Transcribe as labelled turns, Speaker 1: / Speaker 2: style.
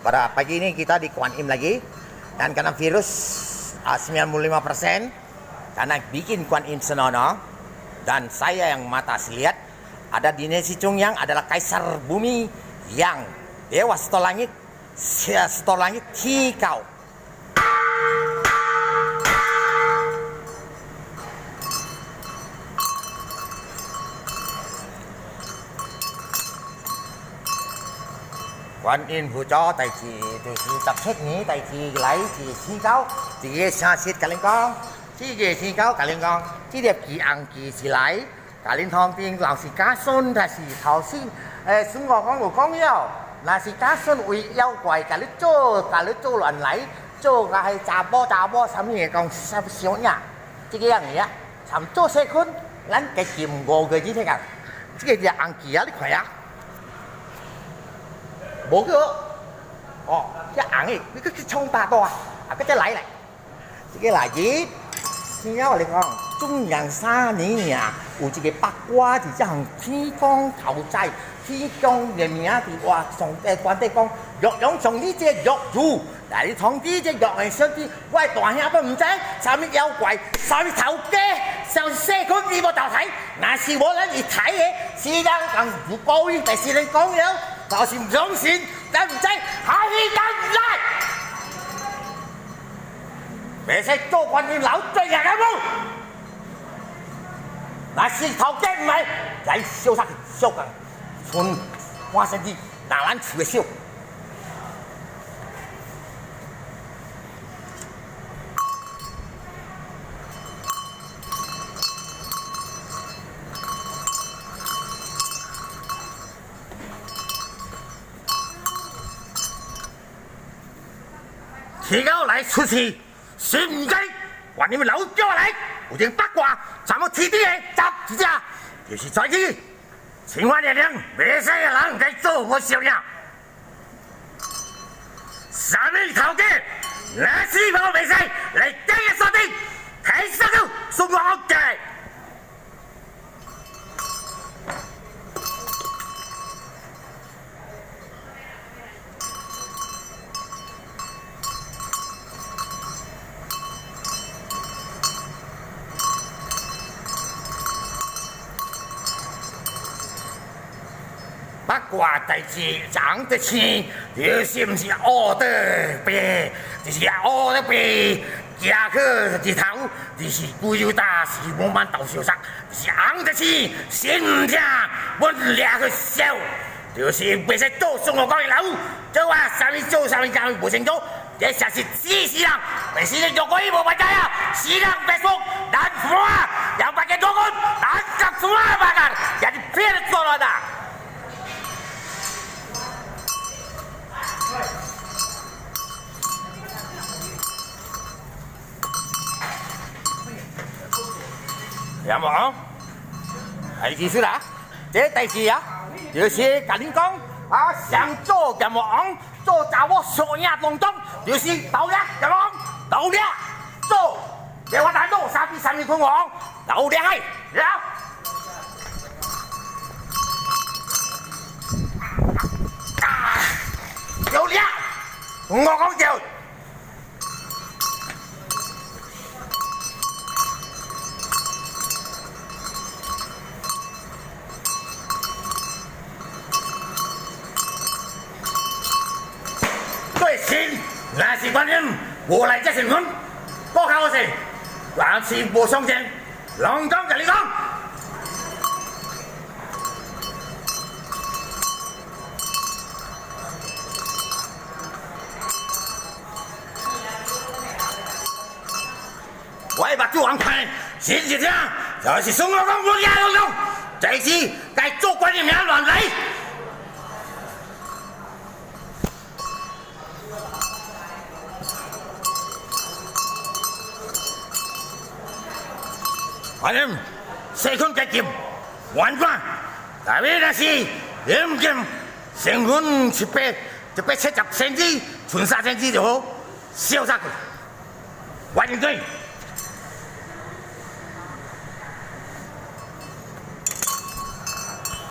Speaker 1: Pada pagi ini kita di Kuan Im lagi dan karena virus 95% karena bikin Kuan Im senonoh dan saya yang mata lihat ada dinasti Chongyang adalah kaisar bumi yang dewa setor langit, setor langit 天狗。觀音佛祖第二就是17年，第二來是天狗，這個聲實共恁講，這個天狗共恁講，這個旗紅旗是來，共恁通頂，若是假孫，還是頭先，孫悟空有講了，若是假孫為妖怪，共你做，共你做亂來，做甲彼查某查某，啥物會講啥小影，這個樣子啊，參做細菌，咱加減五個字體個，這個是紅旗啊，你看啊。無去哦，這紅的，你閣去創大多啊？啊，閣再來來，這個來日，先我來講，中陽三年爾，有一個八卦佇這項天公頭在，天公的名佇哇上帝關帝講，玉陽從你這玉如，來你從你這玉的小弟，我的大兄都毋知，啥物妖怪，啥物頭家，啥物細菌伊無投胎，若是無咱伊抬的，是人共如高伊，但是人講了。就是毋相信，咱毋知，還是咱毋來。袂使做觀音老罪人啊！無，若是頭家毋來，來燒殺燒共，剩半身子，拿咱厝的燒。天狗來出事，信唔知，還你們老叫來，有一個八卦，咱們天地的十一隻，就是在去，千萬年齡，袂使的人來做我小影，啥物頭家，拿死無袂使來第一鎖定，開始就送我屋嘅。八卦代志長得青，就是毋是烏的白，就是烏的白，行去日頭，就是規油大是無馒頭燒殺，就是紅得青，心毋疼，阮掠去燒，就是袂使做孫悟空的老母，做啊啥物做啥物啥物無清楚，這才是死死人，袂死你做鬼無辦法啊，死人別說，難看，要把個做官，難甲做啊巴干，也是騙做了的。有無？代志出啦，這代志啊，就是共恁講啊，上做閻王王，做查某小影當中，就是頭掠閻王，頭掠做，電話單做三比三米坤王，頭掠的，了。啊，有掠，我講對。對神，若是觀音無來這神魂，不靠神，若是無相信，攏總共你講。我的目睭紅看，神是聽，就是孫悟空我也攏用，這次該做觀音名亂來。反正細菌加劍，玩轉，大尾若是嚴禁成分七八一百七十仙子，剩三仙子就好，燒殺去，完對。